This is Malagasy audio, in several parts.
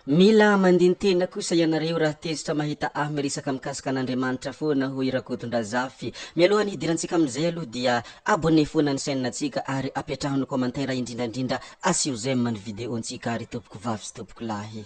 Mila mandini-tena kosa ianareo raha tezitra mahita ahy miresaka mikasika an'Andriamanitra foana hoy Rakotondrazafy. Mialohan'ny hidirantsika amin'izay aloha dia abonné foana ny chaîne ntsika ary apetraho ny commentaire indrindra indrindra asio j'aime ny vidéo ntsika ry tompoko vavy sy tompoko lahy.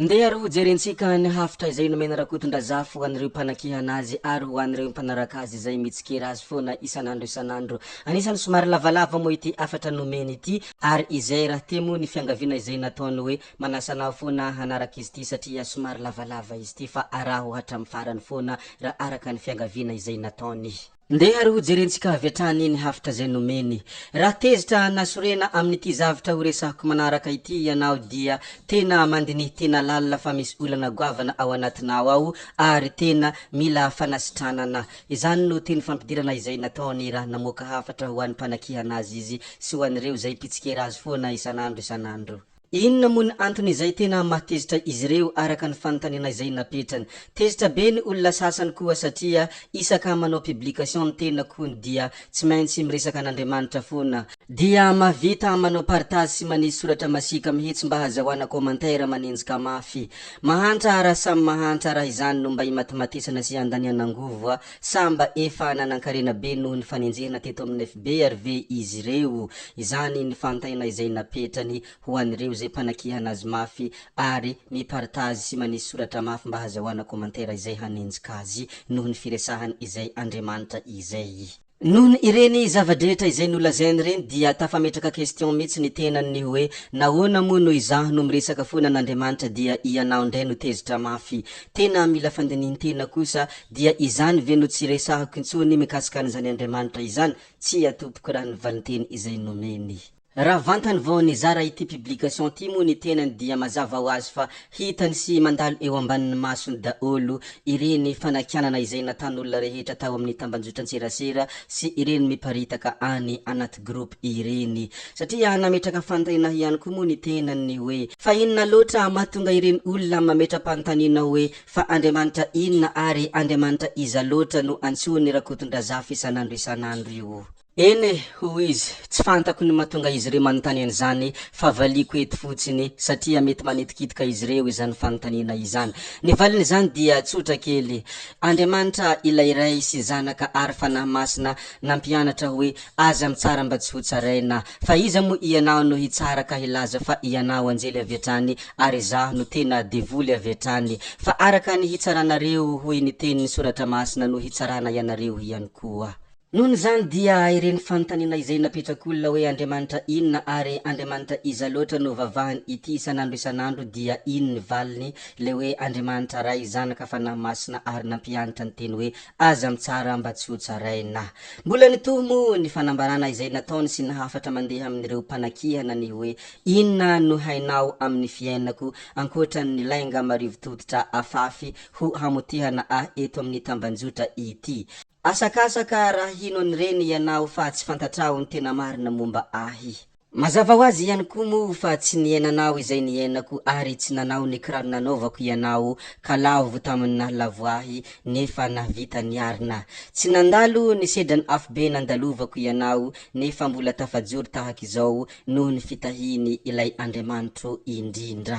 Ndeha ary ho jerentsika ny hafitra izay nomena Rakotondrazafy ho an'ireo mpanakihana azy ary ho an'ireo mpanaraka azy izay mitsikera azy foana isan'andro isan'andro. Anisan'ny somary lavalava moa ity hafatra nomeny ity ary izay rahateo moa ny fiangaviana izay nataony hoe manasa anao foana hanaraka izy ity satria somary lavalava izy ity fa araho hatramin'ny farany foana raha araka ny fiangaviana izay nataony. Ndeha ary hojerentsika avy hatrany ny hafatra izay nomeny. Raha tezitra na sorena amin'ity zavtra horesahiko manaraka ity ianao dia tena mandinihy tena lalina fa misy olana goavana ao anatinao ao ary tena mila fanasitranana. Izany no teny fampidirana izay nataony raha namoaka hafatra ho an'ny mpanakihana azy izy sy ho an'ireo izay mpitsikera azy foana isan'andro isan'andro. Inona moa ny antony izay tena mahatezitra izy ireo araka ny fanontaniana izay napetrany? Tezitra be ny olona sasany koa satria isaka manao publication ny tenako hono dia tsy maintsy miresaka an'Andriamanitra foana. Dia mahavita manao partage sy manisy soratra masiaka mihitsy mba hazahoana commentaire manenjika mafy. Mahantra raha samy mahantra raha izany no mba imatimatesana sy andaniana angovo a! Sa mba efa nanankarena be noho ny fanenjehana teto amin'ny FB ary ve izy ireo? Izany ny fanontaniana izay napetrany ho an'ireo izay mpanakihana azy mafy ary mi-partage sy manisy soratra mafy mba hazahoana commentaire izay hanenjika azy noho ny firesahany izay Andriamanitra izay. Noho ireny zava-drehetra izay nolazainy ireny dia tafametraka question mihitsy ny tenany ny hoe nahoana moa no izaho no miresaka foana an'Andriamanitra dia ianao indray no tezitra mafy? Tena mila fandinihin-tena kosa dia izany ve no tsy resahako intsony mikasika an'izany Andriamanitra izany? Tsia tompoko raha ny valinteny izay nomeny. Raha vantany vao nizara ity publication ity moa ny tenany dia mazava ho azy fa hitany sy mandalo eo ambanin'ny masony daholo ireny fanakianana izay natan'olona rehetra tao amin'ny tambanjotran-tserasera sy ireny miparitaka any anaty groupe ireny. Satria nametraka fanontaniana ihany koa moa ny tenany ny hoe, fa inona loatra mahatonga ireny olona mametra-panontaniana hoe fa Andriamanitra inona ary Andriamanitra iza loatra no antsoin'i Rakotondrazafy isan'andro isan'andro io? Eny e, hoy izy, tsy fantako ny mahatonga izy ireo manontany an'izany fa valiako eto fotsiny satria mety manitikitika izy ireo izany fanontaniana izany. Ny valin'izany dia tsotra kely. Andriamanitra ilay Ray sy Zanaka ary Fanahy Masina nampianatra hoe aza mitsara mba tsy ho tsaraina. Fa iza moa ianao no hitsara ka hilaza fa ianao anjely avy hatrany ary izaho no tena devoly avy hatrany? Fa araka ny hitsaranareo hoy ny tenin'ny Soratra Masina no hitsarana ianareo ihany koa. Noho izany dia ireny fanontaniana izay napetrak'olona hoe Andriamanitra inona ary Andriamanitra iza loatra no vavahany ity isan'andro isan'andro dia iny ny valiny ilay hoe Andriamanitra Ray, Zanaka, Fanahy Masina ary nampianitra ny teny hoe aza mitsara mba tsy ho tsaraina. Mbola nitohy moa ny fanambarana izay nataony sy ny hafatra mandeha amin'ireo mpanakihana ny hoe inona no hainao amin'ny fiainako ankoatra ny lainga marivo tototra afafy ho hamotehana ahy eto amin'ny tambanjotra ity. Asakasaka raha hino an'ireny ianao fa tsy fantatrao ny tena marina momba ahy. Mazava ho azy ihany koa moa fa tsy niainanao izay niainako ary tsy nanao ny kiraro nanaovako ianao ka lavo tamin'ny nahalavo ahy nefa nahavita niarina. Tsy nandalo ny sedran'ny afobe nandalovako ianao nefa mbola tafajoro tahaka izao noho ny fitahiany ilay Andriamanitro indrindra.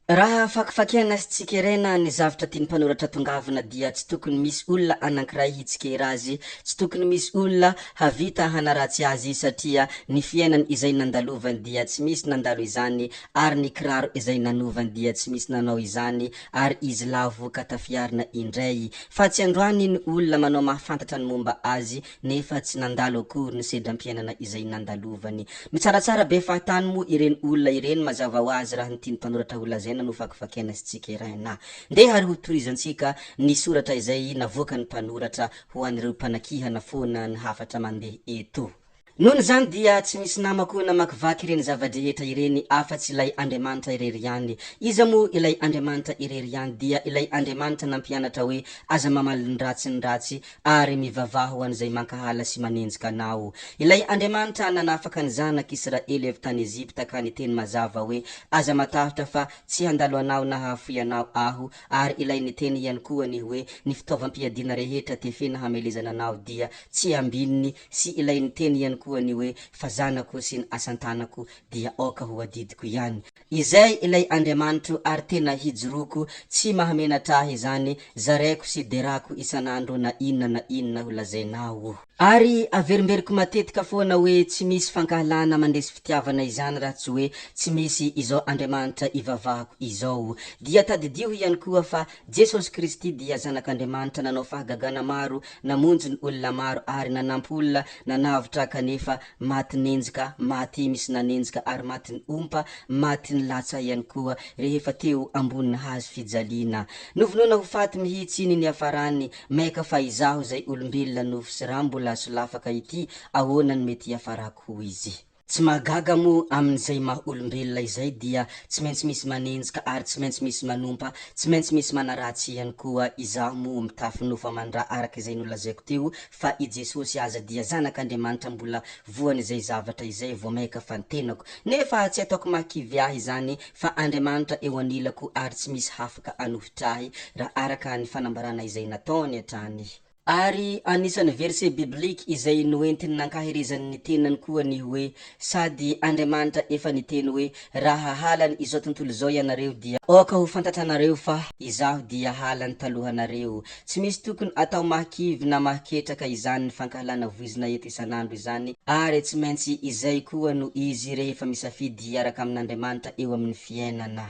Raha fakifakiana sy tsikeraina ny zavtra tian'ny mpanoratra tongavina dia tsy tokony misy olona anankiray hitsikera azy, tsy tokony misy olona havita hanaratsy azy satria ny fiainany izay nandalovany dia tsy misy nandalo izany ary ny kiraro izay nanovany dia tsy misy nanao izany ary izy lavo ka tafiarina indray fa tsy androany ny olona manao mahafantatra ny momba azy nefa tsy nandalo akory ny sedram-piainana izay nandalovany. Mitsaratsara be fahatany moa ireny olona ireny mazava ho azy raha ny tian'ny mpanoratra ho lazaina no vakivakiana sy tsikeraina. Ndeha ary ho tohizantsika ny soratra izay navoakan'ny mpanoratra ho an'ireo mpanakihana foana ny hafatra mandeha eto. Noho izany dia tsy misy namako namakivaky ireny zava-drehetra ireny afa-tsy ilay Andriamanitra irery ihany. Iza moa ilay Andriamanitra irery ihany? Dia ilay Andriamanitra nampianatra hoe aza mamaly ny ratsy ny ratsy ary mivavaha ho an'izay mankahala sy manenjika anao. Ilay Andriamanitra nanafaka ny zanak' Israely avy tany Egypta ka niteny mazava hoe, Aza matahotra fa tsy handalo anao na hahafoy anao Aho, ary ilay niteny ihany koa ny hoe, Ny fitaovam-piadiana rehetra tefena hamelezana anao dia tsy ambininy, sy ilay niteny ihany koa. koa ny hoe fa zanako sy ny asan-tanako dia aoka ho adidiko ihany. Izay ilay Andriamanitro ary tena hijoroako, tsy mahamenatra ahy izany, zaraiko sy derako isan'andro na inona na inona ho lazainao. Ary averimberiko matetika foana hoe tsy misy fankahalana mandresy fitiavana izany raha tsy hoe tsy misy izao Andriamanitra ivavahako izao. Dia tadidio ihany koa fa Jesosy Kristy dia Zanak'Andriamanitra nanao fahagagana maro, namonjy ny olona maro ary nanampy olona nanavotra kanefa maty nenjika, maty misy nanenjika ary maty ny ompa, maty ny latsa ihany koa rehefa teo ambonin'ny hazo fijaliana. Novonoina ho faty mihitsy ny niafarany, maika fa izaho izay olombelona nofo sy rà mbola solafaka ity, ahoana no mety hiafarako hoy izy. Tsy mahagaga moa amin'izay maha olombelona izay dia tsy maintsy misy manenjika ary tsy maintsy misy manompa, tsy maintsy misy manaratsy ihany koa, izaho moa mitafy nofo aman-dra araka izay nolazaiko teo fa i Jesosy aza dia zanak'Andriamanitra mbola voan'izay zavatra izay vao maika fantenako nefa tsy ataoko mahakivy ahy izany fa Andriamanitra eo anilako ary tsy misy hafaka anohitra ahy raha araka ny fanambarana izay nataony hatrany. Ary anisan'ny verset biblique izay noentiny nankaherezany ny tenany koa ny hoe, Sady Andriamanitra efa niteny hoe, Raha halany izao tontolo izao ianareo dia aoka ho fantatranareo fa Izaho dia halany talohanareo. Tsy misy tokony atao mahakivy na mahaketraka izany ny fankahalana voizina eto isan'andro izany ary tsy maintsy izay koa no izy rehefa misafidy hiaraka amin'Andriamanitra eo amin'ny fiainana.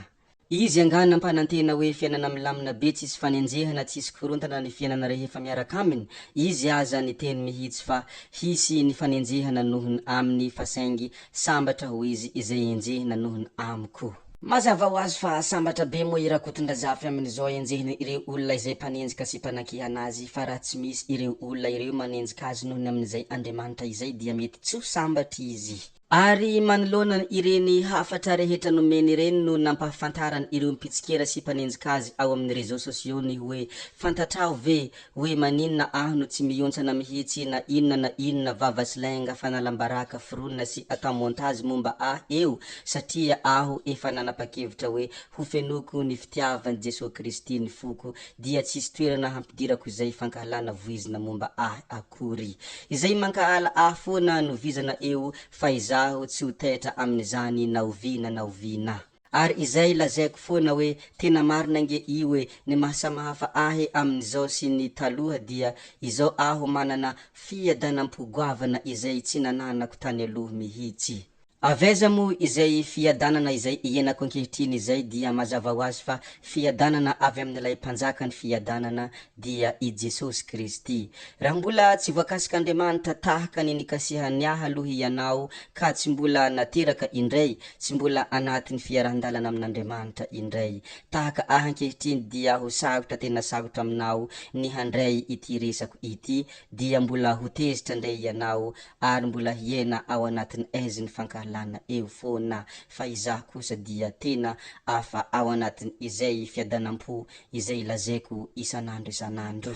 Izy angaha nampanantena hoe fiainana milamina be tsisy fanenjehana tsisy korontana ny fiainana rehefa miaraka aminy? Izy aza niteny mihitsy fa hisy ny fanenjehana nohon aminy fa saingy sambatra ho izy izay enjehina nohon amiko. Mazava ho azy fa sambatra be moa i Rakotondrazafy amin'izao enjehiny ireo olona izay mpanenjika sy mpanankihana azy fa raha tsy misy ireo olona ireo manenjika azy nohon amin'izay Andriamanitra izay dia mety tsy ho sambatra izy. Ary manoloana ireny hafatra rehetra nomeny ireny no nampahafantarany ireo mpitsikera sy mpanenjika azy ao amin'ny réseaux sociaux ny hoe fantatrao ve hoe maninona aho no tsy mihontsana mihitsy na inona na inona vava sy lainga fanalam-baraka foronina sy atao montage momba ahy eo satria aho efa nanapa-kevitra hoe ho fenoiko ny fitiavan'i Jesoa Kristy ny foko dia tsisy toerana hampidirako izay fankahalana voizina momba ahy akory. Izay mankahala ahy foana no vizana eo fa izaho tsy ho taitra amin'izany na oviana na oviana. Ary izay lazaiko foana hoe tena marina ange io e, ny mahasamahafa ahy amin'izao sy ny taloha dia izao aho manana fiadanam-po goavana izay tsy nananako tany aloha mihitsy. Avy aiza moa izay fiadanana izay iainako ankehitriny izay dia mazava ho azy fa fiadanana avy amin'ilay Mpanjakan'ny fiadanana dia i Jesosy Kristy. Raha mbola tsy voakasik'Andriamanitra tahaka ny nikasihany ahy aloha ianao ka tsy mbola nateraka indray, tsy mbola anatin'ny fiarahan-dalana amin'Andriamanitra indray tahaka ahy ankehitriny dia ho sarotra tena sarotra aminao ny handray ity resako ity dia mbola ho tezitra indray ianao ary mbola hiaina ao anatin'ny aizin'ny fankahalana eo foana fa izaho kosa dia tena afa ao anatin izay fiadanam-po izay lazaiko isan'andro isan'andro.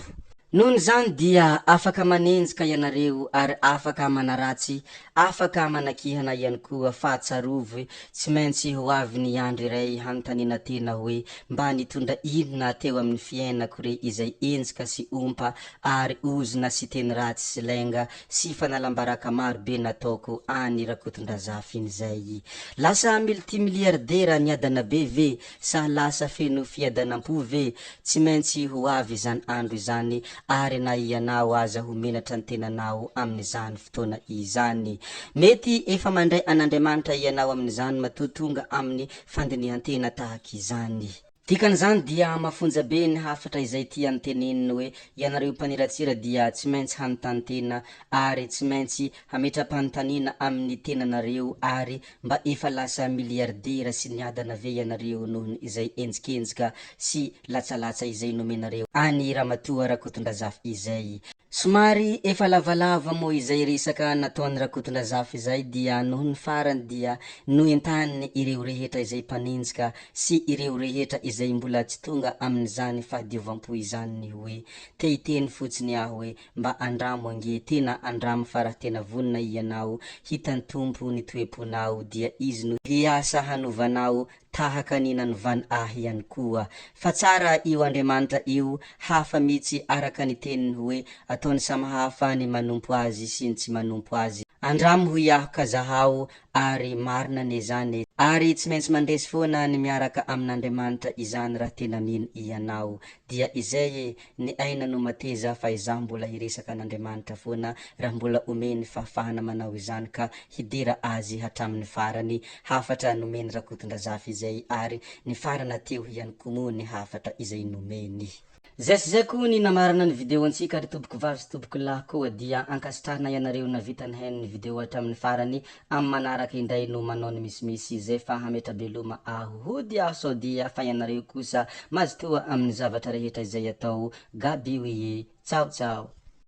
Noho izany dia afaka manenjika ianareo ary afaka manaratsy, afaka manakihana ihany koa fa tsarovy tsy maintsy ho avy ny andro iray hanontaniana tena hoe mba nitondra inona teo amin'ny fiainako re izay enjika sy ompa ary ozona sy teny ratsy sy lainga sy fanalam-baraka maro be nataoko any Rakotondrazafy iny zay. Lasa multimilliardaire niadana be ve sa lasa feno fiadanam-po ve? Tsy maintsy ho avy izany andro izany ary na ianao aza ho menatra ny tenanao amin'izany fotoana izany. Mety efa mandray an'Andriamanitra ianao amin'izany matoa tonga amin'ny fandinihan-tena tahaka izany. Dikan'izany dia mafonja be ny hafatra izay tiany teneniny hoe ianareo mpaniratsira dia tsy maintsy hanontany tena ary tsy maintsy hametra-panontaniana amin'ny tenanareo ary mba efa lasa miliardera sy niadana ve ianareo noho izay enjikenjika sy latsalatsa izay nomenareo an'i Ramatoa Rakotondrazafy izay. Somary efa lavalava moa izay resaka nataon'i Rakotondrazafy izay dia noho ny farany dia noentaniny ireo rehetra izay mpanenjika sy ireo rehetra izay mbola tsy tonga amin'izany fahadiovam-po izany ny hoe te hiteny fotsiny aho hoe mba andramo ange tena andramo fa raha tena vonona ianao hitan'ny Tompo ny toe-ponao dia Izy no hiasa hanova anao tahaka ny nanovany ahy ihany koa. Fa tsara io Andriamanitra io, hafa mitsy araka ny teniny hoe ataony samy hafa ny manompo azy sy ny tsy manompo azy. Andramo hoy aho ka zahao ary marina anie zany e! Ary tsy maintsy mandresy foana ny miaraka amin'Andriamanitra izany raha tena mino ianao. Dia izay e! Ny aina no mateza fa izaho mbola hiresaka an'Andriamanitra foana raha mbola omeny fahafahana manao izany ka hidera Azy hatramin'ny farany. Hafatra nomen'i Rakotondrazafy izay ary nifarana teo ihany koa moa ny hafatra izay nomeny. Zay sy zay koa ny namarana ny video antsika ry tompoko vavy sy tompoko lahy koa dia ankasitrahana ianareo navita nihaino ny video hatramin'ny farany amin'ny manaraka indray no manao ny misimisy zay fa hametra-beloma aho hody aho sao dia fa ianareo kosa mazotoa amin'ny zavatra rehetra izay atao Gaby oui Ciao ciao.